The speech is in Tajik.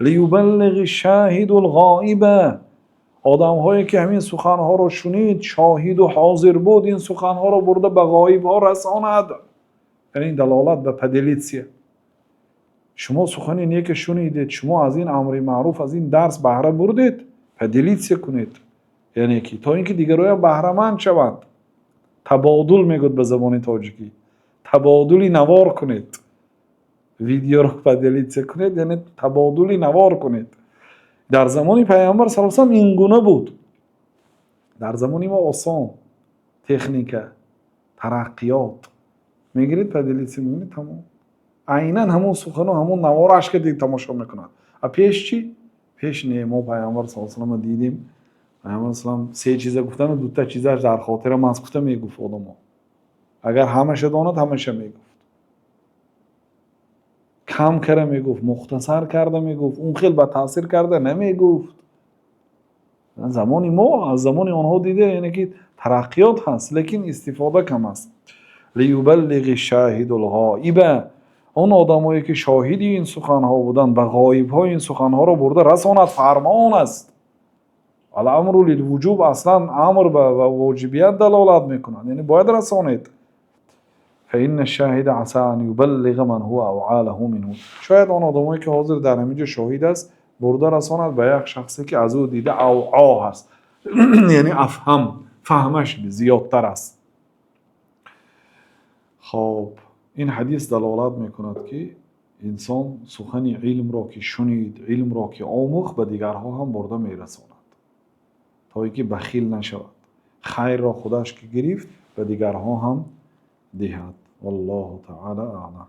ليبلغ الشاهد الغائب. Одамҳое ки ҳамин суханҳоро шунид, шоҳиду ҳозир буд, ин суханҳоро бурда ба ғоибҳо расонад. Яъне ин далолат ба поделиться. Шумо сухани неке шунидед, шумо аз ин амри маъруф, аз ин дарс баҳра бурдед, поделиться кунед, яъне ки то ин ки дигароям баҳраманд шаванд. Табодул мегӯяд ба забони тоҷикӣ, табодули навор кунед, видеоро поделиться кунед, яъне табодули навор кунед. Дар замони Пайғамбар саллаллоҳу алайҳи васаллам ин гуна буд. Дар замони мо осон, техника, тараққиёт, мегиред, поделиться мекунед, тамом. Айнан ҳамон сухану ҳамон навораш ка диг тамошо мекунад. А пеш чӣ? Пеш не, мо Пайғамбар саллаллоҳу алайҳи васалламро дидем. Пайғамбар саллам се чиза гуфтану дута чизаш дар хотира маст гуфта мегуфт. Одамо агар ҳамаша донад, ҳамаша мегуфт, кам кара мегуфт, мухтасар карда мегуфт, он хел ба таъсир карда намегуфт. Замони мо аз замони онҳо дида, яъне ки тараққиёт ҳаст, лекин истифода кам аст. ليبلغ الشاهد الغائب. Он одамое ки шоҳиди ин суханҳо буданд, ба ғоибҳо ин суханҳоро бурда расонад, фармон аст. الأمر للوجوب. Аслан амр ба воҷибият далолат мекунад, яъне бояд расонед. فإن الشاهد عسى أن يبلغ من هو أوعى له منه. Шояд он одамое ки ҳозир дар ҳамин ҷо шоҳид аст, бурда расонад ба як шахсе ки аз ӯ дида أوعى ҳаст, яъне أفهم, фаҳмаш зиёдтар аст. Хоб, ин ҳадис далолат мекунад, ки инсон сухани илмро ки шунид, илмро ки омӯхт, ба дигарҳо ҳам бурда мерасонад, то ин ки бахил нашавад, хайрро худаш ки гирифт, ба дигарҳо ҳам диҳад. والله تعالى أعلم.